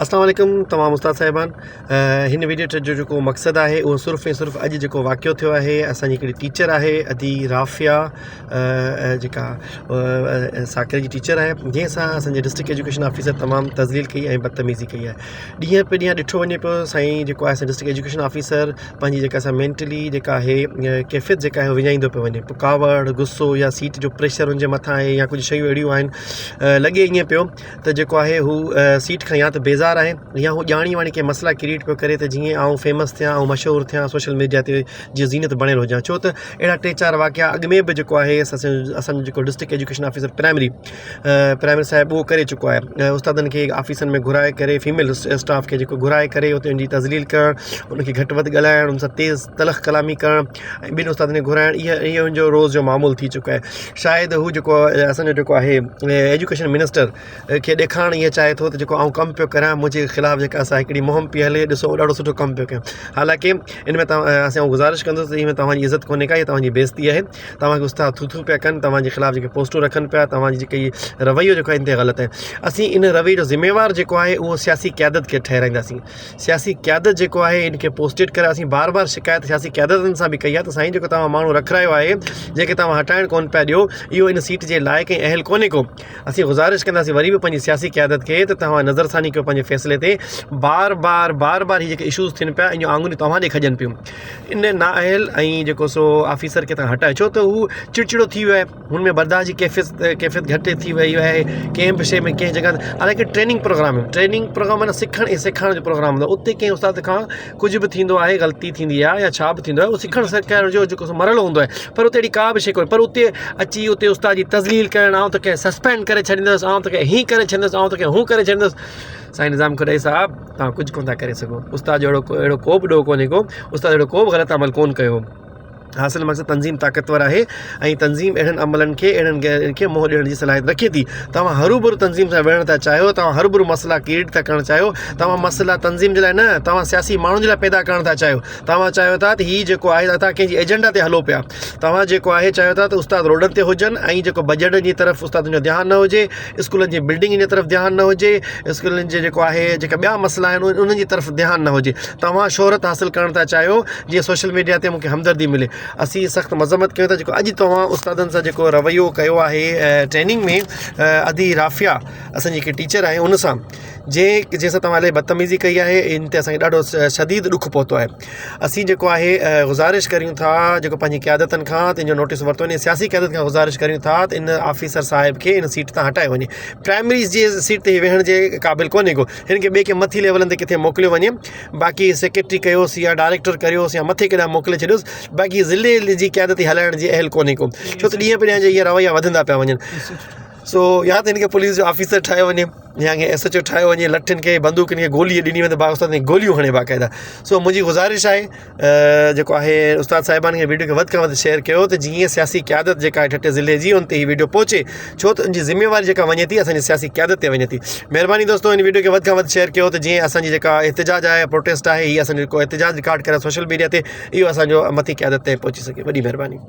اسلام عليڪم تمام استاد صاحبان هن ويڊيو جو جيڪو مقصد آهي اهو صرف ۽ صرف اڄ جيڪو واقعو ٿيو آهي اسان جي هڪڙي ٽيچر آهي ادي رافيا جيڪا ساڪري جي ٽيچر آهي جنهن سان اسان جي ڊسٽرڪٽ ايجوڪيشن آفيسر تمام تذليل ڪئي ۽ بدتميزي ڪئي آهي ڏينهن پي ڏينهن ڏٺو وڃي پيو سائين جيڪو آهي ڊسٽرڪٽ ايجوڪيشن آفيسر پنهنجي جيڪا سا مينٽلي جيڪا آهي ڪيفيت جيڪا آهي وڃائيندو پيو وڃي پوء ڪاوڙ غصو يا سيٽ جو پريشر ان جي مٿان آهي يا ڪجهه شيون اهڙيون آهن لڳي ائين پيو ته جيڪو آهي هو سيٽ کان يا ته بيزار آهي يا هو ڄاڻي واڻي ڪي مسئلا ڪريئيٽ پيو ڪري ته جيئن آئون فيمس ٿيان آئون مشهور ٿيان سوشل ميڊيا تي جيئن زينت بڻيل هجان ڇو ته اهڙا ٽي چار واقعا اڳ ۾ به جيڪو آهي اسان جو جيڪو district education officer primary primary صاحب اهو ڪري چڪو آهي استادن کي آفيسن ۾ گهرائي ڪري فيميل اسٽاف کي جيڪو گهرائي ڪري اتي ان جي تذليل ڪرڻ ان کي گهٽ وڌ ڳالهائڻ ان سان تيز تلخ ڪلامي ڪرڻ ۽ ٻين استادن کي گهرائڻ اهي اهو ان جو روز جو معمول ٿي چڪو آهي شايد هو جيڪو اسان جو جيڪو آهي ايجوڪيشن منسٽر کي ڏيکارڻ ائين چاهي ٿو ته جيڪو آئون ڪم پيو ڪريان منهنجي خلاف جيڪا سا هڪڙي مهم پئي هلي ڏسو ڏاڍو سٺو ڪم پيو ڪيان حالانڪه ان ۾ توهان اسان گذارش ڪندس ته ان ۾ توهان جي عزت ڪونهي ڪا اها توهان جي بيعزتي آهي توهان کي استاد ٿو ٿو پيا ڪن توهان جي خلاف جيڪي پوسٽون رکن پيا توهان جي جيڪي رويو جيڪو آهي انتهائي غلط آهي اسين ان رويي جو ذميوار جيڪو آهي اهو سياسي قيادت کي ٺهرائينداسين سياسي قيادت جيڪو آهي ان کي پوسٽيڊ ڪري اسين بار بار شڪايت سياسي قيادتن سان به ڪئي آهي ته سائين جيڪو توهان ماڻهو رکرايو آهي جنهن کي توهان هٽائڻ ڪونه پيا ڏيو اهو ان سيٽ جي لائق ۽ اهل ڪونهي ڪو اسين گذارش ڪنداسين وري به پنهنجي سياسي قيادت کي ته توهان نظر ثاني ڪيو پنهنجي فيصلي تي بار بار بار بار هي جيڪي اشوز ٿين پيا ان جون آڱريون توهان ڏي کڄن پيون ان نااهل ۽ جيڪو سو آفيسر کي توهان هٽايو ڇو ته هو چڙچڙو ٿي ويو آهي هن ۾ برداشت جي ڪيفيت ڪيفيت گهٽ ٿي وئي آهي ڪنهن به شيء ۾ ڪنهن جڳهه تي حالانڪه ٽريننگ پروگرام آهي ٽريننگ پروگرام معنيٰ سکڻ ۽ سيکارڻ جو پروگرام هوندو آهي اتي ڪنهن استاد کان ڪجهه به ٿيندو آهي غلطي ٿيندي آهي يا ڇا به ٿيندو آهي اهو سکڻ سيکارڻ جو جيڪو سو مرحلو هوندو آهي پر اتي اهڙي ڪا به شيء ڪونهي پر اتي اچي اتي استاد جي تذليل ڪرڻ آئون توکي سسپينڊ ڪري ڇڏيندس آئون توکي هيئن ڪري ڇڏيندس آئون توکي هون ڪري ڇڏيندس سائين نظام کڏائي صاحب توهان ڪجهه ڪونه ٿا ڪري سگهو استاد جو اهڙو اهڙو ڪو به ڏوهه ڪونهي ڪو استاد اهڙو ڪو به غلط عمل ڪونه ڪيو حاصل مقصد تنظيم طاقتور آهي ۽ تنظيم اهڙن عملن کي اهڙن کي منهن ڏيڻ جي صلاحيت رکي ٿي توهان هروڀرو تنظيم سان وڙهڻ ٿا چاهيو توهان هروڀرو مسئلا ڪريئيٽ ٿا ڪرڻ چاهيو توهان مسئلا تنظيم جي لاء نه توهان سياسي ماڻهن جي لاء پيدا ڪرڻ ٿا چاهيو توهان چاهيو ٿا ته هي جيڪو آهي توهان ڪنهن جي ايجنڊا تي هلو پيا توهان جيڪو آهي چاهيو ٿا ته استاد روڊن تي هجن ۽ جيڪو بجيٽن جي طرف استادن جو ڌيان نه هجي اسڪولن جي بلڊنگ جي طرف ڌيان نه هجي اسڪولن جي جيڪو آهي جيڪا ٻيا مسئلا آهن انهن جي طرف ڌيان نه هجي توهان شهرت حاصل ڪرڻ ٿا چاهيو جيئن سوشل ميڊيا تي مونکي همدردي ملي اسين سخت مذمت ڪيون ٿا جيڪو اڄ توهان استادن سان جيڪو رويو ڪيو آهي ٽريننگ ۾ ادي رافيا اسان جي هڪ ٽيچر آهي ان سان جنهن جنهن سان توهان الاهي بدتميزي ڪئي آهي ان تي اسانکي ڏاڍو شديد ڏک پهتو آهي اسين جيڪو آهي گذارش ڪريون ٿا جيڪو پنهنجي قيادتن کان ته ان جو نوٽيس ورتو وڃي سياسي قيادت کان گذارش ڪريون ٿا ته ان آفيسر صاحب کي ان سيٽ تان هٽايو وڃي پرائمري جي سيٽ تي ويهڻ جي قابل ڪونهي ڪو هن کي ٻئي ڪنهن مٿي ليولن تي ڪٿي موڪليو وڃي باقي سيڪريٽري ڪيوس يا ڊائريڪٽر ڪريوس يا مٿي ڪيڏانهن موڪلي ڇڏيوس باقي ضلعي جي قيادت هلائڻ جي اهل ڪونهي ڪو ڇو ته ڏينهن پي ڏينهن جا اهي رويا وڌندا پيا وڃن سو يا ته هن کي پوليس جو آفيسر ٺاهيو وڃي يا ڪنهن ايس ايچ او ٺاهيو وڃي لٺين کي بندوقن کي گولي ڏني وڃي ته باقي استاد کي گوليون هڻي باقاعده سو منهنجي گذارش آهي جيڪو آهي استاد صاحبان کي ويڊيو کي وڌ کان وڌ شيئر ڪيو ته جيئن سياسي قيادت جيڪا آهي ٺٽي ضلعي جي ان تي هي ويڊيو پهچي ڇو ته ان جي ذميواري جيڪا وڃي ٿي اسان جي سياسي قيادت تي وڃي ٿي مهرباني دوستو هن ويڊيو کي وڌ کان وڌ شيئر ڪيو ته جيئن اسان جي جيڪا احتجاج آهي پروٽيسٽ آهي هي اسان جو جيڪو احتجاج رڪارڊ ڪري سوشل ميڊيا تي اهو اسان جو مٿي قيادت تائين پهچي سگهي وڏي مهرباني.